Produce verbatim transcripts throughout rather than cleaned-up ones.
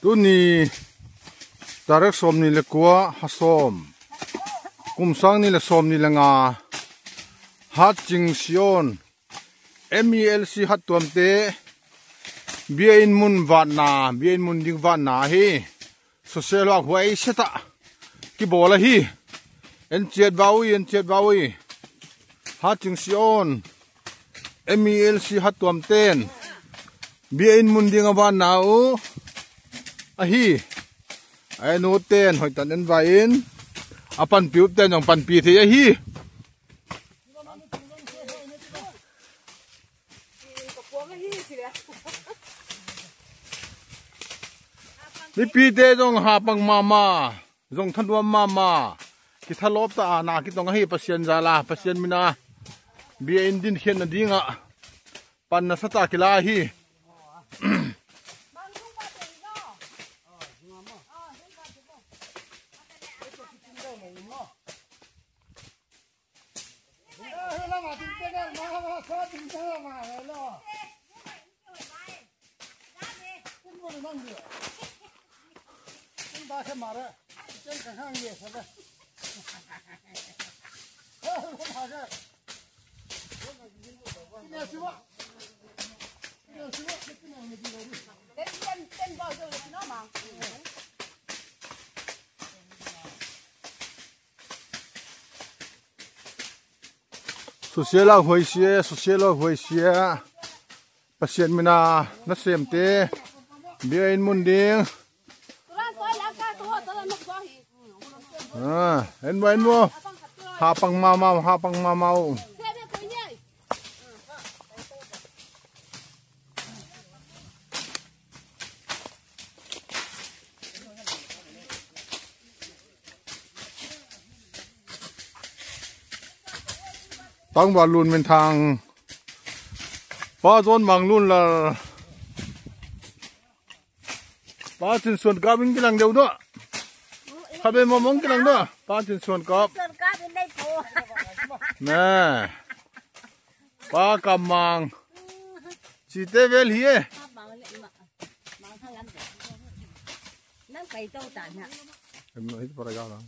Tuni tarik sawm ni le kua, ha sawm, kum sang ni le sawm ni le nga, Hatcing Sion, M E L C Hattuamte bia inn mun vatna, bia inn mun ding vatna hi. Sose luak huai seta kibawl ahi. En ciat va ui, en ciat va ui. Hatcing Sion, M E L C Hattuamten bia inn mun ding a vatna uh ahi. A en uh ten hoihtan en vai in, a panpih uh ten zong panpih thei ahi. Mipite zong hapang mahmah, zong thanuam mahmah, kithalawp ta a na kitong ahi. Pasian zala, Pasian mina bia inn dinkhiat nadingah pan nasa ta kila hi. Sosial a huai sia, sosial a huai sia. Pasian mina nasemte bia inn mun ding. Ah, en maw, en maw. Hapang mahmah, hapang mahmah uh. Tangval Lun Min Thang, Pa Zawn Mang Lun Lal, Pa Cin Suan Kap in kilang deuh dah. Khabe momong kilang dah. Pa Cin Suan Kap. Suan Kap in dei po. Nè. Pa Kam Mang. Cite vel hi e. Nang kai tau ta na. Em no hit para ga lang.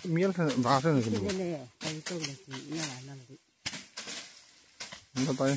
Mial sa ba sa na. Sile le kai tau le si na la na le. Nta tai.